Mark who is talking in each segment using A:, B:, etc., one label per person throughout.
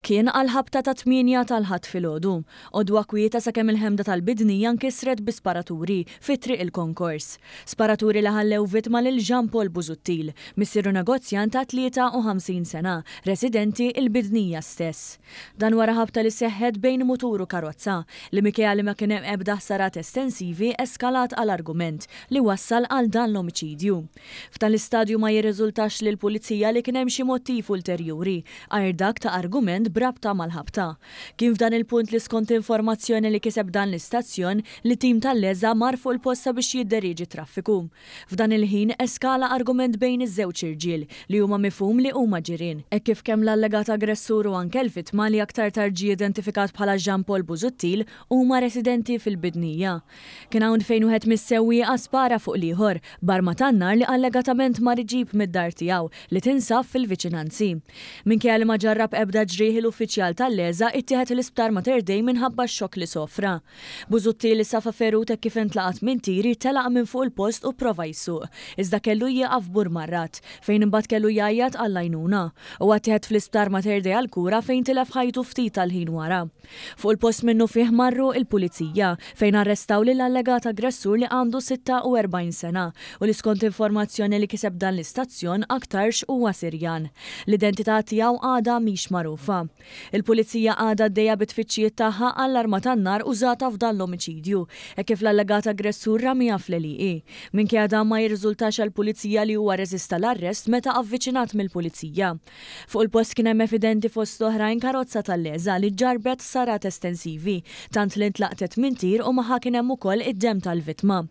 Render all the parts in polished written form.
A: Kien għall-ħabta tat-tmienja tal-Ħadd filgħodu. Għodwa kwieta sakemm il-ħemda tal-Bidnija nkisret bi sparaturi fi Triq il-Konkors. Sparaturi li ħallew vittma lil Jean Paul Busuttil, missieru negozjant ta' 53 sena, residenti l-Bidnija stess. Dan wara ħabta li seħħet bejn mutur u karozza, li minkejja li ma kien hemm ebda ħsarat estensivi eskalat għal argument li wassal għal dan l-omiċidju. F'dan l-istadju ma jirriżultax lill-Pulizija li kien hemm xi mottiv ulterjuri għajr dak ta' argument b'rabta mal-ħabta. Kien f'dan il-punt li skont informazzjoni li kiseb dan l-istazzjon li tim tal-LESA mar fuq il-post sabiex jidderieġi t-traffiku. F'dan il-ħin eskala argument bejn iż-żewġ irġiel li huma mifhum li huma ġirien, hekk kif kemm l-allegat aggressur u anke l-vittma li aktar tard ġie identifikat bħala Jean Paul Busuttil huma residenti fil-Bidnija. Kien hawn fejn wieħed mis-sewwieqa spara fuq l-ieħor, b'arma tan-nar li allegatament mar iġib mid-dar tiegħu li tinsab fil-viċinanzi. Minkejja li ma ġarrab ebda ġrieħi l-uffiċjal tal-LESA ittieħed l-Isptar Mater Dei minħabba x-xokk li sofra. Busuttil li safa ferut hekk kif intlaqat minn tiri telaq minn fuq il-post u pprova jsuq, iżda kellu jieqaf f'Burmarrad, fejn imbagħad kellu jgħajjat għall-għajnuna. Huwa ttieħed fl-Isptar Mater Dei għall-kura fejn tilef ħajtu ftit tal-ħin wara. Fuq il-post minnufih marru il-Pulizija, fejn arrestaw lill-allegat aggressur li għandu 46 sena u li skont informazzjoni li kiseb dan l-istazzjon aktarx huwa Sirjan. L-identità tiegħu għadha mhix magħrufa. Il-Pulizija għadha għaddejja bit-tfittxijiet tagħha għall-arma tan-nar użata f'dan l-omiċidju, hekk kif l-allegat aggressur ramiha fl-għelieqi. Minkejja dan ma jirriżultax għall-Pulizija li huwa rreżista l-arrest meta avviċinat mill-Pulizija. Fuq il-post kien hemm evidenti fost oħrajn karozza tal-LESA li ġarrbet ħsarat estensivi, tant li ntlaqtet minn tir u magħha kien hemm ukoll id-demm tal-vittma.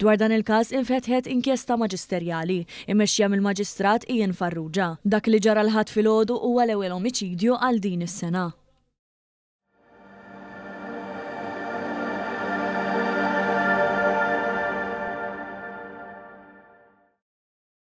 A: Dwar dan il-każ infetħet inkjesta maġisterjali, immexxija mill-Maġistrat Ian Farrugia. Dak li ġara l-Ħadd filgħodu huwa l-ewwel omiċidju għal din is-sena.